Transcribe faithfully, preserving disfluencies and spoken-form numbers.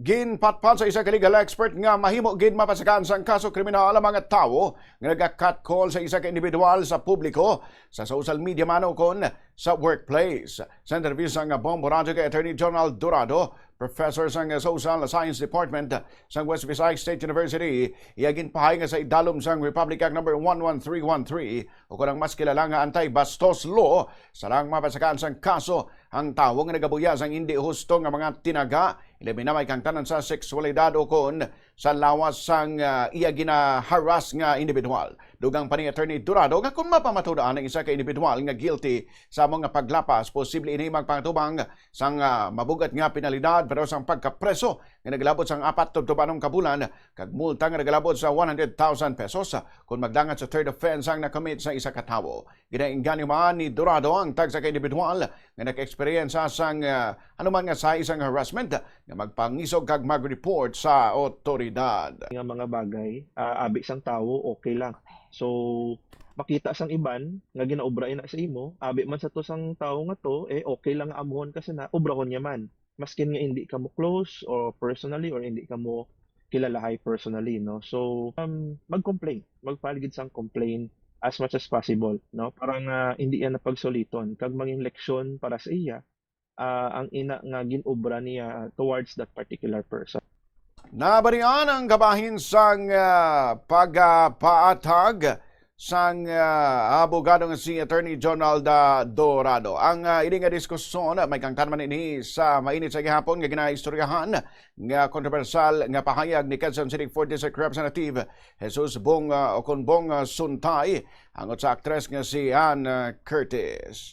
Ginpatpat sa isa ka legal expert nga mahimo gid mapasakaan sang kaso kriminal ang mga tawo nga naga-catcall sa isa ka individual sa publiko, sa social media man o kon sa workplace. Sa interview sang Bombo Radyo kay Attorney General Dorado, professor sang Social Science Department sang West Visayas State University, iya ginpahay nga sa idalom sang Republic Act number one one three one three, o kon ang mas kilala nga anti-bastos law, sa lang mapasakaan sang kaso ang tawo nga nagabuya sang hindi husto nga mga tinaga, ilabi na may kangtanan sa sexualidad o kon sa lawas sang, ah, iya gina-harass nga individual. Dugang pa ni Attorney Dorado nga kung mapamatud-an ang isa ka individual nga guilty sa amo nga paglapas, posible ini magpangatubang sang, ah, mabugat nga penalidad, pero sang pagkapreso nga nagalabot sang apat tubtob anom ka bulan kag multa nga nagalabot sa one hundred thousand pesos kung magdangat sa third offense ang nakommit sa isa ka tawo. Ginainganyo man ni Dorado ang tagsa ka individual nga nag-eksperyensya sang, ah, anuman nga sahi sang harassment nga magpangisog kag mag-report sa otoridad. Nga mga bagay, ah, abi sang tawo, okay lang. So, makita sang iban nga ginaobra ina sa imo, abi man sa to sang tawo nga to, eh, okay lang nga amuhon ka sina, obrahon niya man. Maskin nga hindi ka mo close or personally or hindi ka mo kilalahay personally, no? So, um, mag-complain. Mag-file gid sang complaint as much as possible, no? Para nga hindi yan napagsuliton. Kag mangin leksyon para sa iya, ah, ang ina nga gin-obra niya towards that particular person. Nabarian ang kabahin sang, ah, pagpaatag sang, ah, abogado nga si Attorney John Alda Dorado. Ang, ah, ini nga diskusyon, ah, may kangtan man ini sa mainit sa gihapon nga ginaistoryahan nga kontrobersyal nga pahayag ni Quezon City fourth District Representative Jesus Bong, ah, o kon Bong, ah, Suntay, angot sa aktres nga si Ann, ah, Curtis.